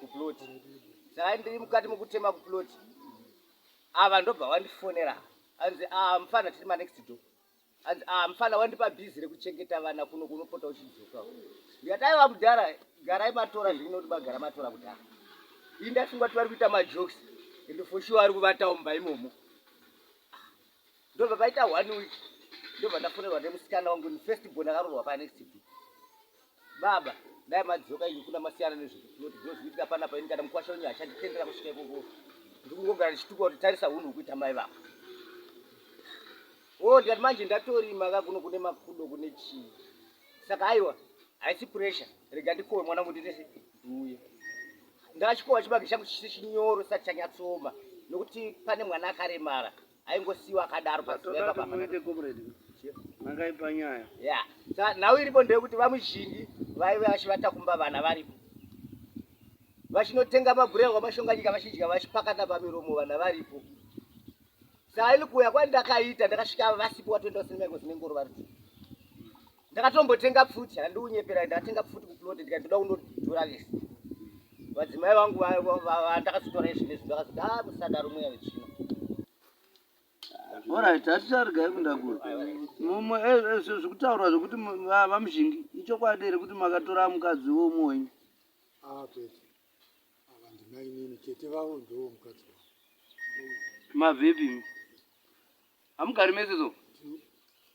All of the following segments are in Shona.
Kuplot. Saka ndiri mukati mokutema kuplot. Ava ndobva wandifonera. Anzi ah mfana tiri ma next door. Anzi ah mfana wandipa busy rekuchengeta vana kuno kunopota uchidzoka. Ndikati aiwa mudhara garai matora zvinhu kuti bagara matora kudhara. Ini ndafunga kuti vari kuita majokes and for sure ari kuvata mumba imomo. Ndobva paita one week ndobva ndafonerwa nemusikana wangu ni first born akaroorwa pa next door. Baba dai madzoka ini kuna masiyana nezvekuplot because kuitika panapa ini kana mukwasha wenyu hachanditendera kusvika ikoko. Ndikungogara ndichitukwa kuti tarisa hunhu hukuita mai vako. Oh ndikati manje ndatorima ka kuno kune makudo kune chii. Saka aiwa haisi pressure rega ndikowe mwana wangu ndiite ndiuye. Ndakachikowa chibage changu chisi chinyoro chisati chanyatsooma nokuti pane mwana akaremara aingosiiwa akadaro pazuva ipapa. Muite comrade. Makaipa nyaya. Yeah. Saka nhau iripo ndeyekuti vamuzhinji vaive vachivata kumba vana varipo. Vachinotenga mabhurewa kwamashonganyika vachidya vachipakata pamiromo vana varipo. Saka ini kuuya kwandakaita ndakasvika vasipo vatoenda kusinema iko zine ngoro vari two. Ndakatombotenga pfuti handiunyepera ndakatenga pfuti kuplot ndikati ndoda kunodhura vese. Vadzimai vangu vandakazotora izvi nezvi ndakazoti ah musadaro mweya wetsvina. Alright, hatichargai kundakura. Mumwe eh, eh, zvekutaurwa zvekuti vaMuzhingi ichokwadi here kuti makatora mukadzi womwe wenyu? Ah, kwete. Ava ndimainini tete vavo ndiwo mukadzi wavo. Mabvepi imi? Hamugari mese so?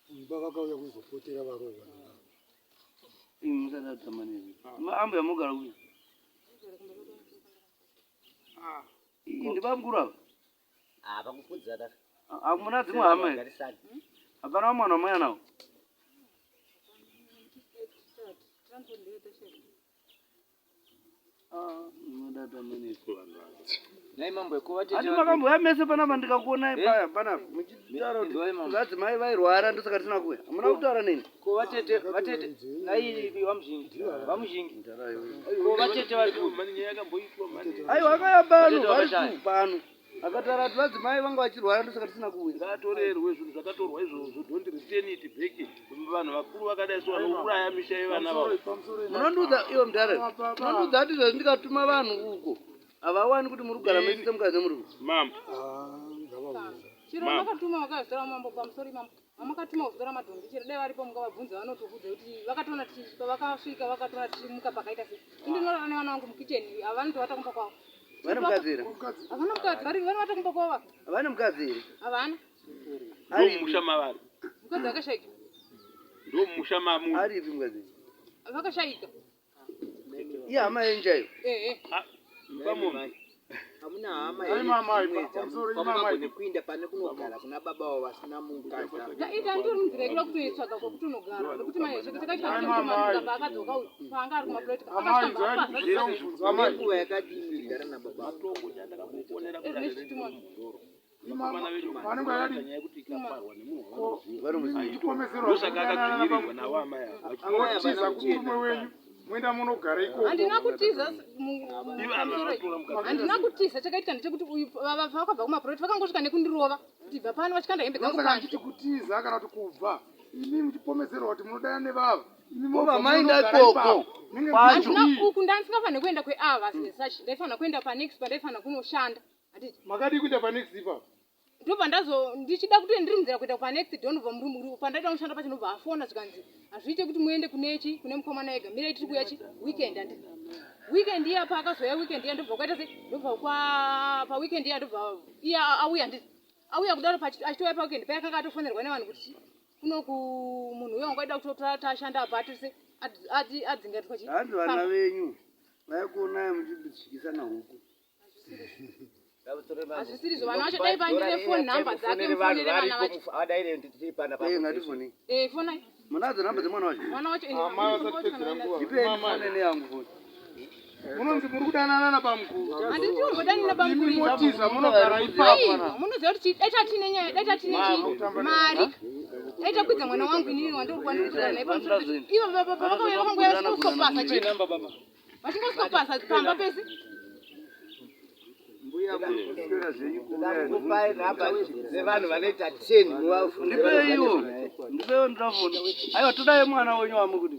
Kumba vakauya kuzopotera varohwa nababa. Imi musada kutamba nezvi. Ambuya mogara kupi? Ah. Iyi ndibamukuru ava. Ah, pakukudzana. Hamuna dzimwe hama here? Garisani. Hapana vamwe vanhu vamouya navo? Ati makambouya mese panapa ndikakuonai eh? paya panapa muchitaura kuti vadzimai vairwara ndosaka tisina kuuya. Hamuna kutaura neni. Ko vatete vatete nai vamuzhingi vamuzhingi. Ko vatete vari Aiwa akauya pano vari pano. Akataura kuti vadzimai vanga vachirwara ndosaka tisina kuuya. Ngaatorerwe zvinhu zvakatorwa izvozvo don't return it back. Vanhu vakuru vakadai so vanouraya misha yevana vavo. Munondiudza iwe mudhara. Munondiudza kuti izvozvi ndikatuma vanhu uko havawani kuti muri kugara mese semukadzi nemurume. Mambo. Ah, ngavauye. Chero makatuma vakazvitora mambo pamusoro imambo. Vamakatuma kuzotora madhongi chero dai varipo mungavabvunza vanotokudza kuti vakatoona tichi pavakasvika vakatoona tichimuka pakaita sei. Ini ndinorara nevana vangu mukitchen havanotovata kumba kwavo. Vane mukadzi here? Havana mukadzi vari vanovata kumba kwavo. Havana mukadzi here? Havana. Ndomusha mavari. Mukadzi akashaika. Ndomusha mamu. Aripi mukadzi? Vakashaika. Iye hama yenyu chaiyo. Ehe. Ah, pamombe. Hamuna hama Ai, mama, pamusoro, imamai. kwamungagone kuinda pane kunogara kuna baba vavo vasina mukadzi. Ndaita ndiri munzira yekuda kutoitsvaga kwekutonogara nekuti manje chake chakaita kuti madzibaba akadzoka uyu paanga ari kumaplot Amai, nzwai ndikubvunza mubvunzo amai. Nguva yakadini muchigara nababa vavo? Vanenge vakadii? Muchipomesera Ndosaka akadzvinyirirwa navo amai ava. Motiza kumurume wenyu moenda munogara ikoko. Handina kutiza handina kutiza chakaitika ndechekuti uyu vakabva kumaproject vakangosvika nekundirova kuti bva pano vachikanda hembe dzangu Saka panze. ndichiti kutiza kana kuti kubva imi muchipomezerwa kuti munodana nevava imi Kobva mobva maenda munogara ikoko ipapo. Munenge kwacho. Handina muchidii? uku ndandisingafaniri kuenda kweava as such ndaifanira kuenda panext pandaifanira kunoshanda handiti Makadii kuenda panext ipapo? Ndobva ndazo ndichida kuti ndiri munzira kuenda panext door ndobva muri pandaida kunoshanda pacho ndobva afona zvikanzi hazviite kuti muende kune chi kune mukomana ega mirai tiri kuuya chi weekend handiti weekend iya paakazouya weekend iya ndobva kwaita sei ndobva kwa paweekend iya ndobva iya auya handiti auya kudaro achitouya paweekend paya akanga atofonerwa nevanhu kuti chi kuno ku munhu uyo wanga aida kutotora tashanda apa atose adzingatiswa chi Hanzi vana venyu vaikuonai muchidyisana huku. Hazvisirizvo vana vacho dai pandine phone number dzake mufonere vana vacho. Adaire nditi pana Eh, ngatifonei. Eh, fonai. Munadzo namba dzemwana wacho? Mwana wacho ende. Amai vasatipedzera nguva. Ndipei ndifone neyangu foni. Munonzi muri kudanana nabamukuru. Handiti umbodani nabamukuru. Imi motiza munogara ipapo. Aiwa, munoziva kuti dai tatine nyaya, dai tatine chi mari. Dai takwidza mwana wangu inini wandiri kwandiri naye pamusoro. Ivo baba vakauya vakangoya vasingosopasa chi. Vachingosopasa pamba pese. Mbuya mukuswera zvenyu kuuya. Kupai nhamba dzevanhu vanoita 10 muvafunde. Ndipeiwo. Ndipeiwo ndinafona. Aiwa todai mwana wenyu wamukuti.